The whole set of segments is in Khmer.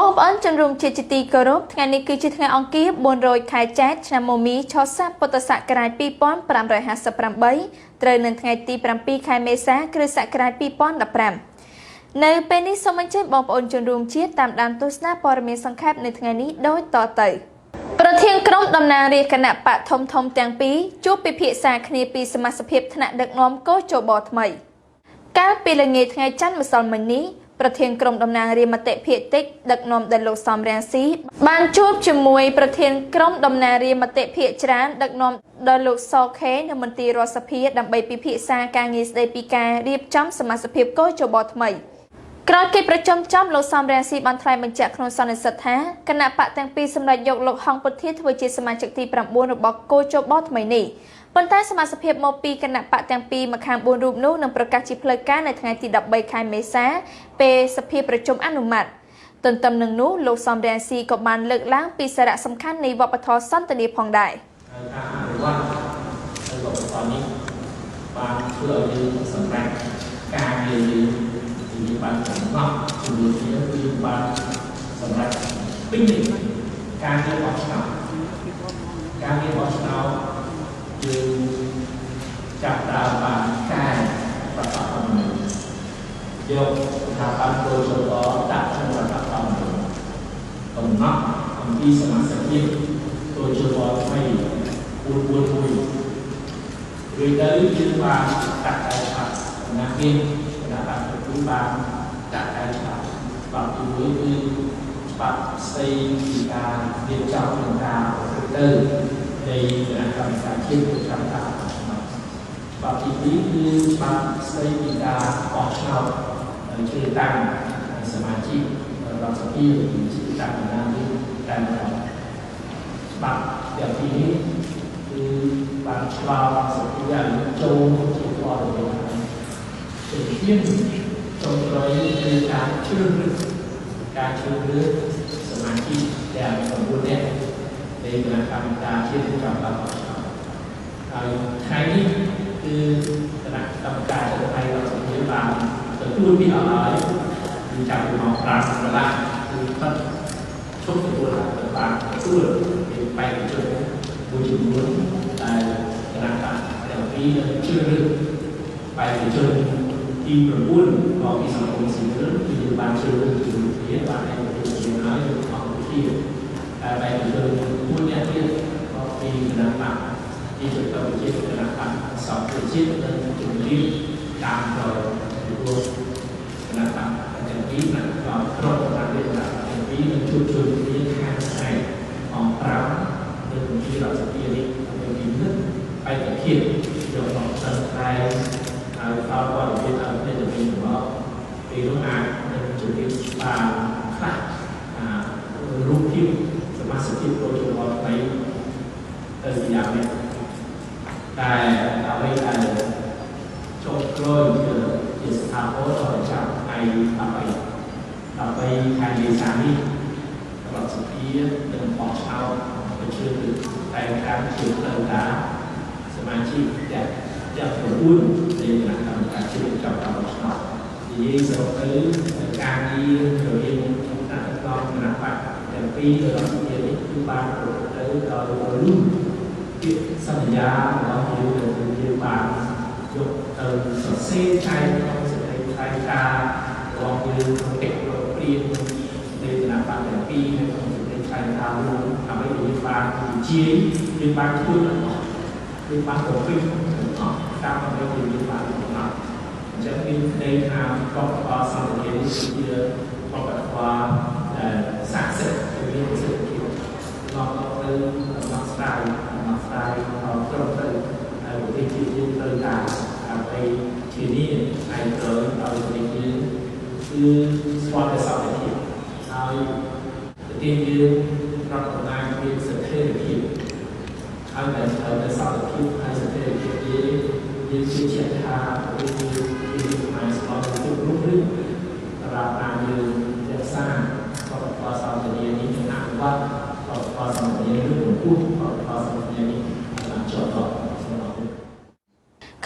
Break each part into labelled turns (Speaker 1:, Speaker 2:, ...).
Speaker 1: បងប្អូនជនរួមជាតិជាទីគោរពថ្ងៃនេះគឺជាថ្ងៃអង្គារ400ខែចែត្រឆ្នាំមមីឆស័កពុទ្ធសករាជ2558ត្រូវនៅថ្ងៃទី7ខែមេសាគ្រិស្តសករាជ2015នៅពេលនេះសូមអញ្ជើញបងប្អូនជនរួមជាតិតាមដានទស្សនាព័ត៌មានសង្ខេបនៅថ្ងៃនេះដូចតទៅប្រធានក្រុមតំណាងរាស្ត្រគណៈបកធំធំទាំងពីរជួបពិភាក្សាគ្នាពីសមាជិកភាពថ្នាក់ដឹកនាំកោជបថ្មីកាលពីល្ងាចថ្ងៃច័ន្ទម្សិលមិញនេះប្រធានក្រុមតំណាងរាស្ត្រមតិភាគតិចដឹកនាំដោយលោកសំរងស៊ីបានជួបជាមួយប្រធានក្រុមតំណាងរាស្ត្រមតិភាគច្រើនដឹកនាំដោយលោកសខេនៅមន្ទីររដ្ឋសភាដើម្បីពិភាក្សាការងារស្ដីពីការរៀបចំសមាជិកភាពកោជបថ្មីក្រោយកិច្ចប្រជុំចំលោកសំរងស៊ីបានថ្លែងបញ្ជាក់ក្នុងសន្និសីទថាគណៈបកទាំងពីរសម្រេចយកលោកហង្សពុទ្ធាធ្វើជាសមាជិកទី9របស់កោជបថ្មីនេះប៉ុន្តែសមាជិកភាពមកពីគណៈបកទាំងពីរម្ខាង4រូបនោះនឹងប្រកាសជាផ្លូវការនៅថ្ងៃទី13ខែមេសាពេលសភាប្រជុំអនុម័តទន្ទឹមនឹងនោះលោកសំរងស៊ីក៏បានលើកឡើងពីសារៈសំខាន់នៃវប្បធម៌សន្ទនាផងដែរ
Speaker 2: ការអនុវត្តនៅវប្បធម៌នេះបានធ្វើឲ្យយើងសម្រេចការងារយើងយើងបានកំណត់ចំនួនគ្នាគឺយើងបានសម្រេចពេញលេញការងារបោះឆ្នោតការងារបោះឆ្នោតយើងចាប់ដើមបានកែរដ្ឋធម្មនុញ្ញយកស្ថាប័នកោជបដាក់ក្នុងរដ្ឋធម្មនុញ្ញកំណត់អំពីសមាជិកភាពកោជបថ្មី441រួចទៅយើងបានដាក់តែច្បាប់តំណាងរាស្ត្រគណៈបក្សទទួលបានដាក់តែច្បាប់ច្បាប់ទី1គឺច្បាប់ស្តីពីការរៀបចំនិងការប្រព្រឹត្តទៅនៃគណៈកម្មការជាតិប្រចាំការបោះឆ្នោតច្បាប់ទី2គឺច្បាប់ស្តីពីការបោះឆ្នោតជ្រើសតាំងសមាជិករដ្ឋសភាឬជ្រើសតាំងតំណាងរាស្ត្រតែម្ដងច្បាប់ទាំងពីរនេះគឺបានឆ្លងសភាឲ្យចូលជាធរមានជាធានចុងក្រោយគឺការជ្រើសរើសសមាជិកទាំង9នាក់នៃគណៈកម្មការជាតិប្រចាំការបោះឆ្នោតហើយថ្ងៃនេះគឺគណៈកម្មការជាតិឯករដ្ឋសភាបានទទួលពីអស់ហើយគឺចាប់ពីម៉ោង5កន្លះគឺផិតឈប់ទទួលបានទទួលពីបេក្ខជនមួយចំនួនដែលគណៈបក្សទាំងពីរនឹងជ្រើសរើសបេក្ខជនទី9មកពីសង្គមស៊ីវិលគឺយើងបានជ្រើសរើសជាមួយគ្នាបានឯកភាពគ្នាហើយនៅអង្គវិទ្យាតែបេក្ខជន4នាក់ទៀតមកពីគណៈបក្សជាជនកម្ពុជាគណៈបក្សសង្គ្រោះជាតិនិងជំរាបតាមក្រោយពីព្រោះគណៈបក្សទាំងពីរនិងក្រុមតំណាងរាស្ត្រគណៈបក្សទាំងពីរនឹងជួបជុំគ្នាខាងស្អែកម៉ោង5នៅមន្ទីររដ្ឋសភានេះដើម្បីពិនិត្យបេក្ខភាពយកមកផ្សព្វផ្សាយហើយផ្ដល់ព័ត៌មានឲ្យគ្នាទៅវិញទៅមកពេលនោះអាចនឹងជម្រាបបានខ្លះរូបភាពសមាជិកភាពកោជបថ្មីទៅយ៉ាងនេះតែអ្វីដែលចុងក្រោយជាស្ថាពរដល់ចាប់ថ្ងៃ13ខែមេសានេះរដ្ឋសភានឹងបោះឆ្នោតទៅជ្រើសរើសតែងតាំងជាផ្លូវការសមាជិកទាំង9នៃគណៈកម្មការជាតិប្រចាំការបោះឆ្នោតនិយាយសរុបទៅការងាររវាងថ្នាក់ដឹកនាំគណៈបក្សទាំងពីរនៅរដ្ឋសភានេះគឺបានប្រព្រឹត្តទៅដោយរលូនពាក្យសន្យារបស់យើងដែលយើងបានយកទៅសរសេរចែងក្នុងសេចក្តីថ្លែងការណ៍របស់យើងក្នុងកិច្ចព្រមព្រៀងនៃគណៈបក្សទាំងពីរនៅក្នុងសេចក្តីថ្លែងការណ៍រួមអ្វីដែលយើងបាននិយាយយើងបានធ្វើទាំងអស់យើងបានប្រព្រឹត្តទាំងអស់តាមអ្វីដែលយើងបានកំណត់អញ្ចឹងមានន័យថាវប្បធម៌សន្ទនានេះគឺជាវប្បធម៌ដែលស័ក្តិសិទ្ធិដែលមានប្រសិទ្ធភាពនាំមកទៅដំណោះស្រាយដល់ត្រឹមត្រូវហើយប្រទេសជាតិយើងត្រូវការដើម្បីធានាឯក្រោយឲ្យប្រទេសយើងគឺស្គាល់តែសន្តិភាពហើយប្រទេសយើងរដ្ឋអំណាចមានស្ថិរភាពហើយតែត្រូវតែសន្តិភាពហើយស្ថិរភាពយើងជឿជាក់ថាប្រទេសយើងមានសម័យស្គាល់ទៅរុងរឿងសម្រាប់តាមយើងរក្សាវប្បធម៌សន្ទនានេះនិងអនុវត្តវប្បធម៌សន្ទនាឬកម្ពស់វប្បធម៌សន្ទនានេះបានជាប់ត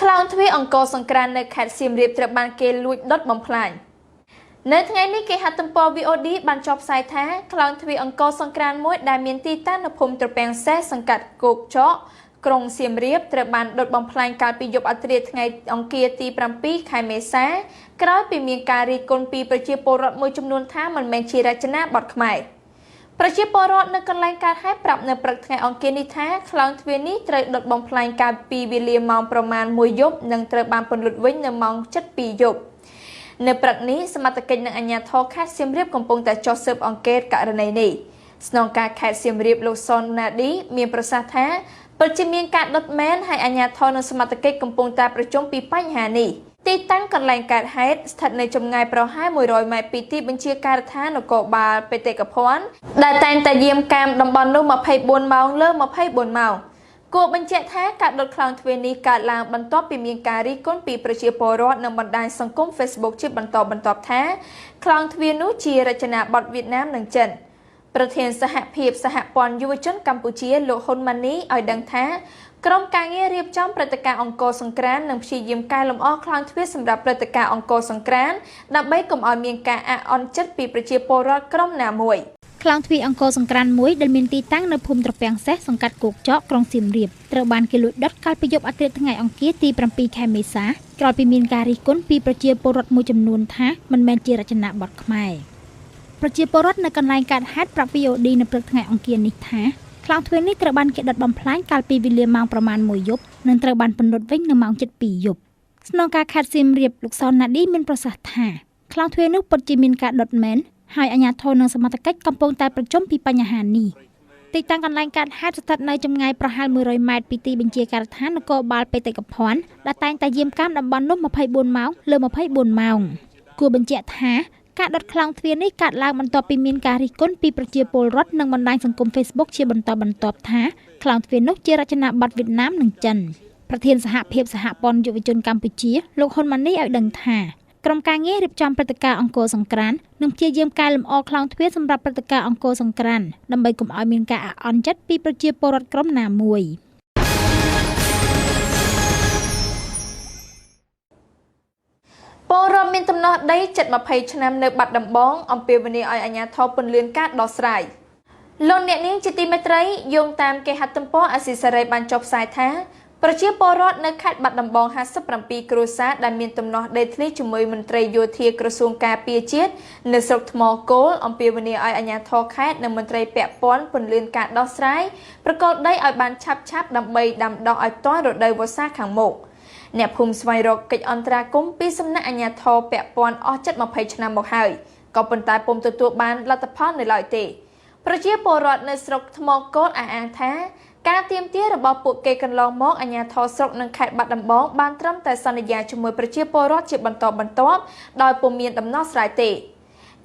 Speaker 1: ខ្លោងទ្វារអង្គរសង្ក្រាន្តនៅខេត្តសៀមរាបត្រូវបានគេលួចដុតបំផ្លាញ នៅថ្ងៃនេះគេហទំព័រ VOD បានចុះផ្សាយថាខ្លោងទ្វារអង្គរសង្ក្រាន្តមួយដែលមានទីតាំងនៅភូមិត្រពាំងសេះសង្កាត់គោកចកក្រុងសៀមរាបត្រូវបានដុតបំផ្លាញកាលពីយប់អធ្រាត្រថ្ងៃអង្គារទី7ខែមេសាក្រោយពីមានការរិះគន់ពីប្រជាពលរដ្ឋមួយចំនួនថាមិនមែនជារចនាបថខ្មែរប្រជាពលរដ្ឋនៅកន្លែងកើតហេតុប្រាប់នៅព្រឹកថ្ងៃអង្គារនេះថាខ្លោងទ្វារនេះត្រូវដុតបំផ្លាញកាលពីវេលាម៉ោងប្រមាណ1យប់និងត្រូវបានពន្លត់វិញនៅម៉ោង7:02យប់នៅព្រឹកនេះសមត្ថកិច្ចនិងអាជ្ញាធរខេត្តសៀមរាបកំពុងតែចុះស៊ើបអង្កេតករណីនេះស្នងការខេត្តសៀមរាបលោកសុនណាឌីមានប្រសាសន៍ថាពិតជាមានការដុតមែនហើយអាជ្ញាធរនិងសមត្ថកិច្ចកំពុងតែប្រជុំពីបញ្ហានេះទីតាំងកន្លែងកើតហេតុស្ថិតនៅចម្ងាយប្រហែល100ម៉ែត្រពីទីបញ្ជាការដ្ឋាននគរបាលបេតិកភណ្ឌដែលតែងតែយាមកាមតំបន់នោះ24ម៉ោងលើ24ម៉ោងគួរបញ្ជាក់ថាការដុតខ្លោងទ្វារនេះកើតឡើងបន្ទាប់ពីមានការរិះគន់ពីប្រជាពលរដ្ឋនិងបណ្ដាញសង្គម Facebook ជាបន្តបន្ទាប់ថាខ្លោងទ្វារនោះជារចនាបថវៀតណាមនិងចិនប្រធានសហភាពសហព័ន្ធយុវជនកម្ពុជាលោកហ៊ុនម៉ាណីឲ្យដឹងថាក្រុមការងាររៀបចំព្រឹត្តិការណ៍អង្គរសង្ក្រាន្តនឹងព្យាយាមកែលម្អខ្លោងទ្វារសម្រាប់ព្រឹត្តិការណ៍អង្គរសង្ក្រាន្តដើម្បីកុំឲ្យមានការអាក់អន់ចិត្តពីប្រជាពលរដ្ឋក្រុមណាមួយ
Speaker 3: ខ្លោងទ្វារអង្គរសង្ក្រាន្តមួយដែលមានទីតាំងនៅភូមិត្រពាំងសេះសង្កាត់គោកចកក្រុងសៀមរាបត្រូវបានគេលួចដុតកាលពីយប់អាទិត្យថ្ងៃអង្គារទី7ខែមេសាក្រោយពីមានការរិះគន់ពីប្រជាពលរដ្ឋមួយចំនួនថាមិនមែនជារចនាបថខ្មែរប្រជាពលរដ្ឋនៅកន្លែងកើតហេតុប្រាប់ VOD នៅព្រឹកថ្ងៃអង្គារនេះថាខ្លោងទ្វារនេះត្រូវបានគេដុតបំផ្លាញកាលពីវេលាម៉ោងប្រមាណ1យប់និងត្រូវបានពន្លត់វិញនៅម៉ោង7:02យប់ស្នងការខេត្តសៀមរាបលោកសុនណាឌីមានប្រសាសន៍ថាខ្លោងទ្វារនោះពិតជាមានការដុតមែនហើយអាជ្ញាធរនិងសមត្ថកិច្ចកំពុងតែប្រជុំពីបញ្ហានេះទីតាំងកន្លែងកើតហេតុស្ថិតនៅចម្ងាយប្រហែល100ម៉ែត្រពីទីបញ្ជាការដ្ឋាននគរបាលបេតិកភណ្ឌដែលតែងតែយាមកាមតំបន់នោះ24ម៉ោងលើ24ម៉ោងគួរបញ្ជាក់ថាការដុតខ្លោងទ្វារនេះកើតឡើងបន្ទាប់ពីមានការរិះគន់ពីប្រជាពលរដ្ឋនិងបណ្ដាញសង្គម Facebook ជាបន្តបន្ទាប់ថាខ្លោងទ្វារនោះជារចនាបថវៀតណាមនិងចិនប្រធានសហភាពសហព័ន្ធយុវជនកម្ពុជាលោកហ៊ុនម៉ាណីឲ្យដឹងថាក្រុមការងាររៀបចំព្រឹត្តិការណ៍អង្គរសង្ក្រាន្តនឹងព្យាយាមកែលម្អខ្លោងទ្វារសម្រាប់ព្រឹត្តិការណ៍អង្គរសង្ក្រាន្តដើម្បីកុំឲ្យមានការអាក់អន់ចិត្តពីប្រជាពលរដ្ឋក្រុមណាមួយ
Speaker 1: ពលរដ្ឋមានទំនាស់ដីជិត20ឆ្នាំនៅបាត់ដំបងអំពាវនាវឲ្យអាជ្ញាធរពន្លឿនការដោះស្រាយលោកអ្នកនាងជាទីមេត្រីយោងតាមគេហទំព័រអាស៊ីសេរីបានចុះផ្សាយថាប្រជាពលរដ្ឋនៅខេត្តបាត់ដំបង57គ្រួសារដែលមានទំនាស់ដីធ្លីជាមួយមន្ត្រីយោធាក្រសួងការពារជាតិនៅស្រុកថ្មគោលអំពាវនាវឲ្យអាជ្ញាធរខេត្តនិងមន្ត្រីពាក់ព័ន្ធពន្លឿនការដោះស្រាយប្រកបដីឲ្យបានឆាប់ៗដើម្បីដាំដុះឲ្យទាន់រដូវវស្សាខាងមុខអ្នកភូមិស្វែងរកកិច្ចអន្តរាគមន៍ពីសំណាក់អាជ្ញាធរពាក់ព័ន្ធអស់ជិត20ឆ្នាំមកហើយក៏ប៉ុន្តែពុំទទួលបានលទ្ធផលនៅឡើយទេប្រជាពលរដ្ឋនៅស្រុកថ្មគោលអះអាងថាការទាមទាររបស់ពួកគេកន្លងមកអាជ្ញាធរស្រុកនិងខេត្តបាត់ដំបងបានត្រឹមតែសន្យាជាមួយប្រជាពលរដ្ឋជាបន្តបន្ទាប់ដោយពុំមានដំណោះស្រាយទេ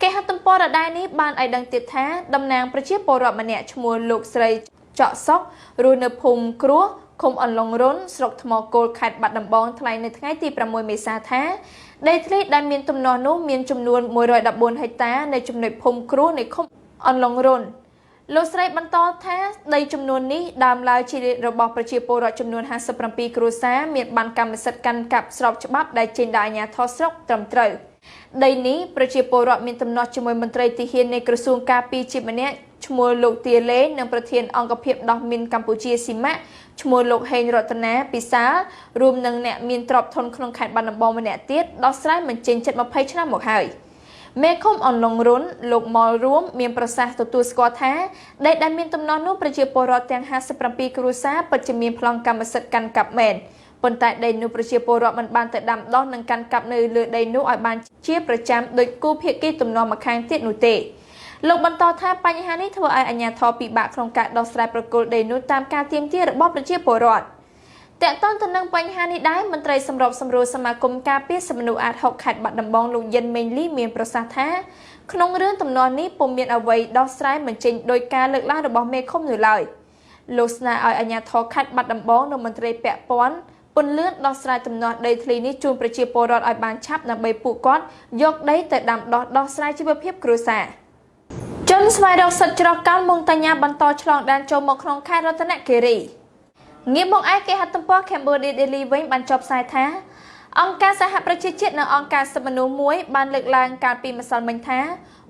Speaker 1: គេហទំព័រដដែលនេះបានឲ្យដឹងទៀតថាតំណាងប្រជាពលរដ្ឋម្នាក់ឈ្មោះលោកស្រីចកសុករស់នៅភូមិគ្រោះឃុំអន្លង់រុនស្រុកថ្មគោលខេត្តបាត់ដំបងថ្លែងនៅថ្ងៃទី6មេសាថាដីធ្លីដែលមានទំនាស់នោះមានចំនួន114ហិកតានៅចំណុចភូមិគ្រោះនៃឃុំអន្លង់រុនលោកស្រីបន្តថាដីចំនួននេះដើមឡើយជារបស់ប្រជាពលរដ្ឋចំនួន57គ្រួសារមានបានកម្មសិទ្ធិកាន់កាប់ស្របច្បាប់ដែលចេញដោយអាជ្ញាធរស្រុកត្រឹមត្រូវដីនេះប្រជាពលរដ្ឋមានទំនាស់ជាមួយមន្ត្រីទាហាននៃក្រសួងការពារជាតិម្នាក់ឈ្មោះលោកទាលេនិងប្រធានអង្គភាពដោះមីនកម្ពុជាស៊ីម៉ាក់ឈ្មោះលោកហេងរតនាពិសាលរួមនឹងអ្នកមានទ្រព្យធនក្នុងខេត្តបាត់ដំបងម្នាក់ទៀតដោះស្រាយមិនចេញជិត20ឆ្នាំមកហើយមេឃុំអន្លង់រុនលោកម៉ុលរួមមានប្រសាសន៍ទទួលស្គាល់ថាដីដែលមានទំនាស់នោះប្រជាពលរដ្ឋទាំង57គ្រួសារពិតជាមានប្លង់កម្មសិទ្ធិកាន់កាប់មែនប៉ុន្តែដីនោះប្រជាពលរដ្ឋមិនបានទៅដាំដុះនិងកាន់កាប់នៅលើដីនោះឲ្យបានជាប្រចាំដោយគូភាគីទំនាស់ម្ខាងទៀតនោះទេលោកបន្តថាបញ្ហានេះធ្វើឲ្យអាជ្ញាធរពិបាកក្នុងការដោះស្រាយប្រគល់ដីនោះតាមការទាមទាររបស់ប្រជាពលរដ្ឋទាក់ទងទៅនឹងបញ្ហានេះដែរមន្ត្រីសម្របសម្រួលសមាគមការពារសិទ្ធិមនុស្សអាដហុកខេត្តបាត់ដំបងលោកយិនមេងលីមានប្រសាសន៍ថាក្នុងរឿងទំនាស់នេះពុំមានអ្វីដោះស្រាយមិនចេញដោយការលើកឡើងរបស់មេឃុំនោះឡើយលោកស្នើឲ្យអាជ្ញាធរខេត្តបាត់ដំបងនិងមន្ត្រីពាក់ព័ន្ធពន្លឿនដោះស្រាយទំនាស់ដីធ្លីនេះជូនប្រជាពលរដ្ឋឲ្យបានឆាប់ដើម្បីពួកគាត់យកដីទៅដាំដុះដោះស្រាយជីវភាពគ្រួសារជនស្វែងរកសិទ្ធិច្រោះកោនមុងតញ្ញាបន្តឆ្លងដែនចូលមកក្នុងខេត្តរតនគិរីងាកមកឯគេហទំព័រ Cambodia Daily វិញបានចុះផ្សាយថា អង្គការសហប្រជាជាតិនិងអង្គការសិទ្ធិមនុស្សមួយបានលើកឡើងកាលពីម្សិលមិញថា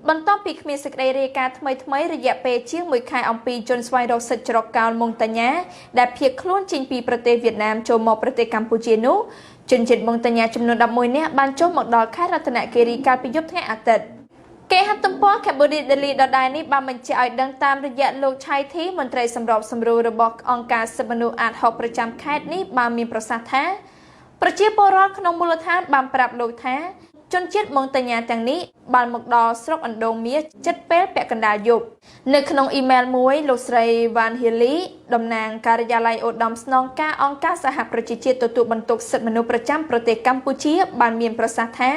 Speaker 1: បន្ទាប់ពីគ្មានសេចក្តីរាយការណ៍ថ្មីៗរយៈពេលជាង1ខែអំពីជនស្វែងរកសិទ្ធិជ្រកកោនម៉ុងតាញ៉ាដែលភៀសខ្លួនចេញពីប្រទេសវៀតណាមចូលមកប្រទេសកម្ពុជានោះជនជាតិម៉ុងតាញ៉ាចំនួន11នាក់បានចូលមកដល់ខេត្តរតនគិរីកាលពីយប់ថ្ងៃអាទិត្យគេហទំព័រ Cambodia Daily ដដែលនេះបានបញ្ជាក់ឲ្យដឹងតាមរយៈលោកឆៃធីមន្ត្រីសម្របសម្រួលរបស់អង្គការសិទ្ធិមនុស្សអាដហុកប្រចាំខេត្តនេះបានមានប្រសាសន៍ថាប្រជាពលរដ្ឋក្នុងមូលដ្ឋានបានប្រាប់លោកថាជនជាតិម៉ុងតាញ៉ាទាំងនេះបានមកដល់ស្រុកអណ្ដូងមាសជិតពេលពាក់កណ្ដាលយប់នៅក្នុងអ៊ីមែលមួយលោកស្រីវ៉ាន់ហ៊ីលីតំណាងការិយាល័យឧត្តមស្នងការអង្គការសហប្រជាជាតិទទួលបន្ទុកសិទ្ធិមនុស្សប្រចាំប្រទេសកម្ពុជាបានមានប្រសាសន៍ថា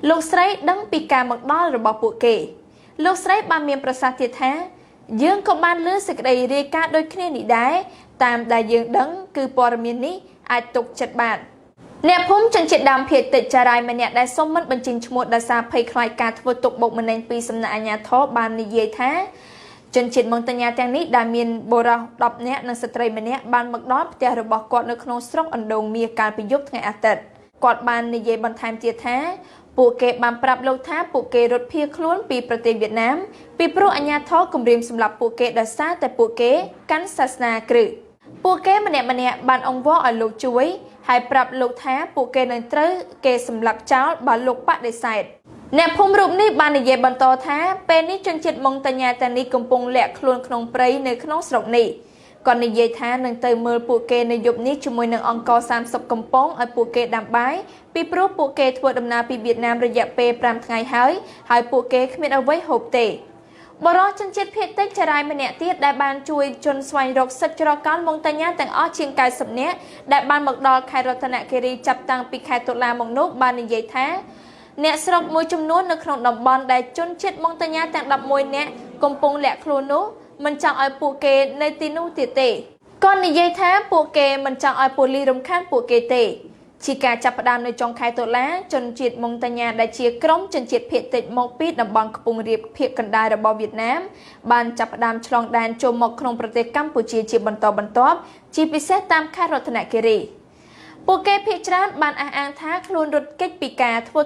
Speaker 1: លោកស្រីដឹងពីការមកដល់របស់ពួកគេលោកស្រីបានមានប្រសាសន៍ទៀតថាយើងក៏បានលើសេចក្តីរាយការណ៍ដូចគ្នានេះដែរតាមដែលយើងដឹងគឺព័ត៌មាននេះអាចទុកចិត្តបានអ្នកភូមិជនជាតិដើមភាគតិចចារាយម្នាក់ដែលសូមមិនបញ្ចេញឈ្មោះដោយសារភ័យខ្លាចការធ្វើទុកបុកម្នេញពីសំណាក់អាជ្ញាធរបាននិយាយថាជនជាតិម៉ុងតាញ៉ាទាំងនេះដែលមានបុរស10នាក់និងស្ត្រីម្នាក់បានមកដល់ផ្ទះរបស់គាត់នៅក្នុងស្រុកអណ្ដូងមាសកាលពីយប់ថ្ងៃអាទិត្យគាត់បាននិយាយបន្ថែមទៀតថាពួកគេបានប្រាប់លោកថាពួកគេរត់ភៀសខ្លួនពីប្រទេសវៀតណាមពីព្រោះអាជ្ញាធរគំរាមសម្លាប់ពួកគេដោយសារតែពួកគេកាន់សាសនាគ្រិស្តពួកគេម្នាក់ៗបានអង្វរឲ្យលោកជួយហើយប្រាប់លោកថាពួកគេនឹងត្រូវគេសម្លាប់ចោលបើលោកបដិសេធអ្នកភូមិរូបនេះបាននិយាយបន្តថាពេលនេះជនជាតិម៉ុងតាញ៉ាទាំងនេះកំពុងលាក់ខ្លួនក្នុងព្រៃនៅក្នុងស្រុកនេះគាត់និយាយថានឹងទៅមើលពួកគេនៅយប់នេះជាមួយនឹងអង្គ30កំប៉ុងឲ្យពួកគេដាំបាយពីព្រោះពួកគេធ្វើដំណើរពីវៀតណាមរយៈពេល5ថ្ងៃហើយហើយពួកគេគ្មានអ្វីហូបទេបុរសជនជាតិភាគតិចចារាយម្នាក់ទៀតដែលបានជួយជនស្វែងរកសិទ្ធិជ្រកកោនម៉ុងតាញ៉ាទាំងអស់ជាង90នាក់ដែលបានមកដល់ខេត្តរតនគិរីចាប់តាំងពីខែតុលាមកនោះបាននិយាយថាអ្នកស្រុកមួយចំនួននៅក្នុងតំបន់ដែលជនជាតិម៉ុងតាញ៉ាទាំង11នាក់កំពុងលាក់ខ្លួននោះមិនចង់ឲ្យពួកគេនៅទីនោះទៀតទេគាត់និយាយថាពួកគេមិនចង់ឲ្យប៉ូលីសរំខានពួកគេទេជាការចាប់ផ្ដើមនៅចុងខែតុលាជនជាតិម៉ុងតាញ៉ាដែលជាក្រុមជនជាតិភាគតិចមកពីតំបន់ខ្ពង់រាបភាគកណ្ដាលរបស់វៀតណាមបានចាប់ផ្ដើមឆ្លងដែនចូលមកក្នុងប្រទេសកម្ពុជាជាបន្តបន្ទាប់ជាពិសេសតាមខេត្តរតនគិរីពួកគេភាគច្រើនបានអះអាងថាខ្លួនរត់គេចពីការធ្វើ